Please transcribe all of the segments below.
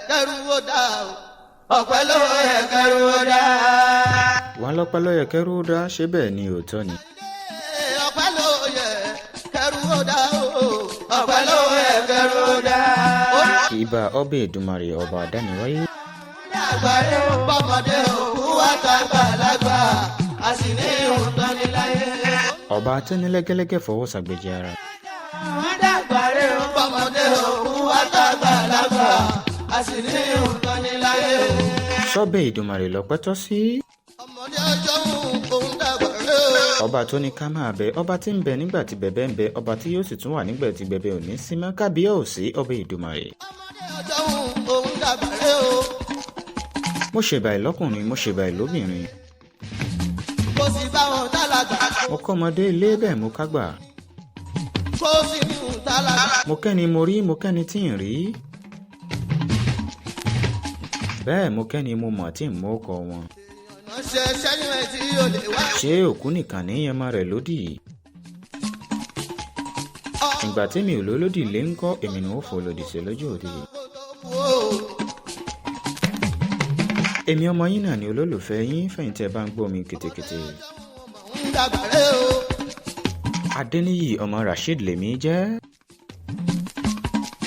kẹrù ó dá o. Ọpẹ́ ló yẹ kẹrù ó dá. Wọn lọ́pẹ́ ló yẹ kẹrù ó dá, ṣé bẹ́ẹ̀ ni òótọ́ ni? Ọpẹ́ ló yẹ kẹrù ó dá o. Ọpẹ́ ló yẹ kẹrù ó dá. Ìbà ọbẹ̀ Èdùmàrè ọba àdániwáyé. Àgbáyé bọ́mọdé òkú àtàgbàlagbà a sì ní ìhùn tán ní láyé. Ọba atẹ́nilẹ́gẹ́lẹ́gẹ́ fọwọ́ sàgbéjì ara. Àgbáyé bọ́mọdé òkú àtàgbàlagbà a sì ní ìhùn tán ní láyé. Sọ́bẹ̀ Èdùmàrè lọ́pẹ́ tọ́ sí. Ọmọdé ọjọ́ òun dàgbà rẹ̀ o. Ọba tó ní ká máa bẹ, ọba tí ń bẹ nígbà tí bẹ̀bẹ̀ ń bẹ, ọba tí yóò sì tún wà nígbà tí bẹ̀bẹ̀ ò ní sí mọ́, kábíyà ò sí ọbẹ̀ Èdùmàrè. Ọmọdé ọjọ́ òun dàgbà rẹ̀ o. Mo ṣèbà ìlọ́kùnrin, mo ṣèbà ìlóbìnrin. Kò sì bá wọn tálágbà. Mo kọ́mọdé ilé bẹ́ẹ̀ mo kágbà. Kò sì ní òun tálágbà. Mo kẹ́ni mo rí, mo kẹ́ni tí ń rí. Bẹ́ẹ̀ mo kẹ́ni mo mọ̀ tí ń mú ọkọ wọn. Ọ̀nà ṣe sẹ́yìn ẹ̀ tí yóò lè wá. Ṣé òkú nìkan ní ẹmọ rẹ̀ lódì? Ìgbà tí mi ò lólódì lé ń kọ́, èmi ni ó fò lòdì sí lójú òde. Èmi ọmọ yín náà ni olólùfẹ́ yín, fẹ̀yìntì ẹ bá ń gbọ́ mi kètèkètè. Ń dàgbà rẹ̀ o. Adéníyì ọmọ Rasheed lèmi jẹ́.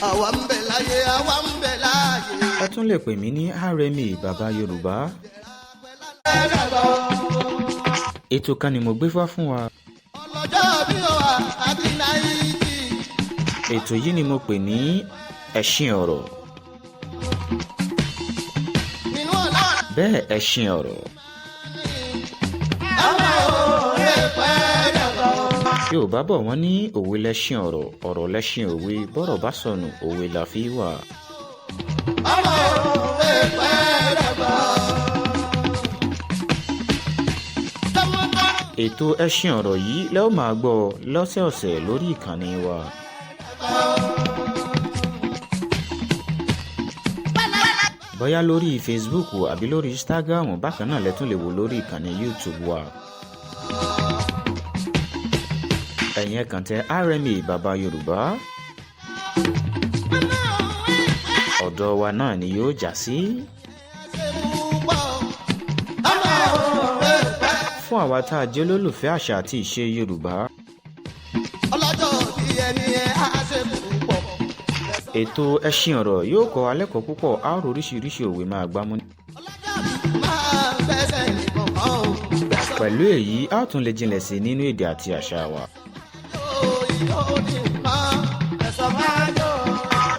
Àwa ń bẹ láyé, àwa ń bẹ láàyè. Ẹ tún lè pè mí ní RMA Bàbá Yorùbá. Ètò kan ni mo gbé wá fún wa. Ọlọ́jọ́ bí ó wà àbí náírà. Ètò yìí ni mo pè ní Ẹṣin Ọ̀rọ̀. Nínú ọ̀la. Bẹ́ẹ̀ Ẹṣin Ọ̀rọ̀. Àwọn òwe pẹ́ dàgbà. Yorùbá bọ̀ wọ́n ní òwe lẹ́ṣin ọ̀rọ̀, ọ̀rọ̀ lẹ́ṣin òwe, bọ́rọ̀ bá sọnù òwe la fi wà. Àwọn òwe pẹ́ dàgbà. Ètò Ẹṣin Ọ̀rọ̀ yìí lẹ́ ó máa gbọ́ lọ́sẹ̀ọ̀sẹ̀ lórí ìkànnì wa. Bóyá lórí Facebook àbí lórí Instagram, bákan náà lẹ tún lè wò lórí ìkànnì YouTube wa. Ẹ̀yin ẹ kàn tẹ RMA Bàbá Yorùbá. Ọ̀dọ̀ wa náà ni yóò já sí. Fún àwa tá a jẹ́ olólùfẹ́ àṣà àti ìṣe Yorùbá. Ọlọ́jọ́ bí ẹni ẹ á ṣe púpọ̀. Ètò Ẹṣin Ọ̀rọ̀ yóò kọ́ alẹ́kọ̀ọ́ púpọ̀, á rò oríṣiríṣi òwe máa gbámú. Ọlọ́jọ́ máa fẹsẹ̀ nìkan kan o. Pẹ̀lú èyí, a ó tún lè jinlẹ̀ sí nínú èdè àti àṣà wa.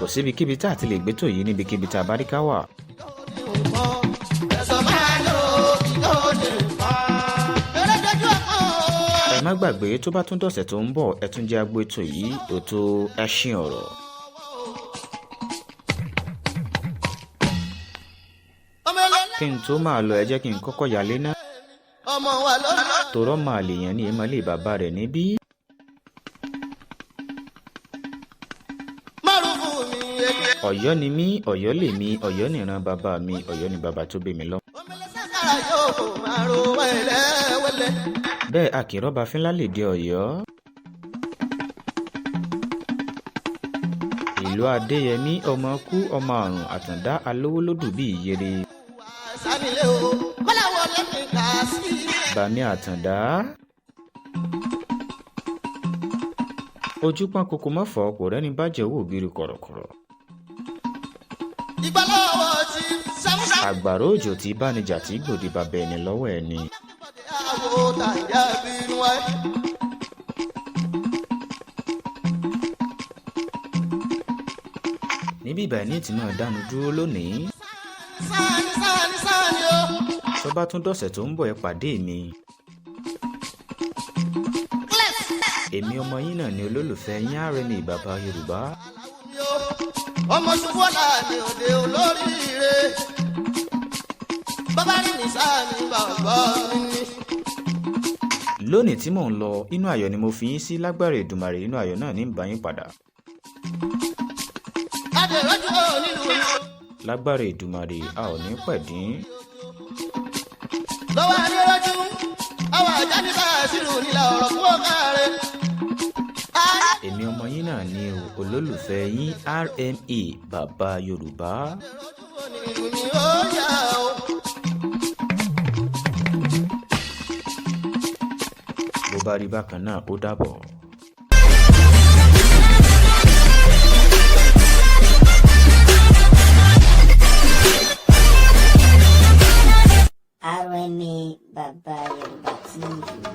Kò síbikíbi tá a ti lè gbé tò yìí níbikíbi tá a bá rí ká wà. Ẹ má gbàgbé, tó bá tún dọ̀sẹ̀ tó ń bọ̀, ẹ tún jẹ́ agbó ètò yìí, ètò Ẹṣin Ọ̀rọ̀. Kí n tó máa lọ, ẹ jẹ́ kí n kọ́kọ́ yálé ná. Ọmọ wa lọ́nà. Tòrọ́ máa lè yàn ní ìmọ̀lẹ́ bàbá rẹ̀ níbí. Márùn-ún mi èmi. Ọ̀yọ́ ni mí, Ọ̀yọ́ lè mi, Ọ̀yọ́ nìran bàbá mi, Ọ̀yọ́ ni bàbá tó bí mi lọ. Omele sákàrà yóò máa ro wẹ́lẹ́wẹ́lẹ́. Bẹ́ẹ̀ àkìrọ́ba fínlá lè dé Ọ̀yọ́. Ìlú Adéyẹmí ọmọ kú ọmọ àrùn àtàndá alówólódù bíi ìyèrè. Sanilé o, kọ́lá wọlé mi kà sí. Bàmí àtàndá. Ojú pọ́n kókó mọ́fọ́ kò rẹ́ni bàjẹ́ owó ògiri kọ̀rọ̀kọ̀rọ̀. Ìgbàlọ́wọ́ ti sámúsámú. Àgbàrá òjò tí bánijà tí gbòdì bàbá ẹni lọ́wọ́ ẹni. Àwọ̀ tàyà bínú ẹ. Níbí ìbàyẹ̀ ní ìtì máa dánu dúró lónìí. Sáni sáni sáni o. Tó bá tún dọ̀sẹ̀ tó ń bọ̀, ẹ pàdé mi. Èmi ọmọ yín náà ni olólùfẹ́ yín RMA Bàbá Yorùbá. Ọmọ ṣubú ọ̀la mi òde olóríire. Bàbá rí mi sáni bàbá mi ni. Lónìí tí mò ń lọ, inú ayọ̀ ni mo fi yín sí lágbára Èdùmàrè, inú ayọ̀ náà ní ń bá yín padà. Adèrọ́jú ò nílùú. Lágbára Èdùmàrè, a ò ní pẹ̀dín. Lọ́wọ́ adérọ́jú, àwọn àjá ní bá a ṣírù nílà ọ̀rọ̀ fún ọ̀gá rẹ̀. Èmi ọmọ yín náà ni o, olólùfẹ́ yín RMA Bàbá Yorùbá. Adérọ́jú. ó yá o. Bó bá rí bákan náà, ó dàbọ̀. RMA Baba Yoruba TV.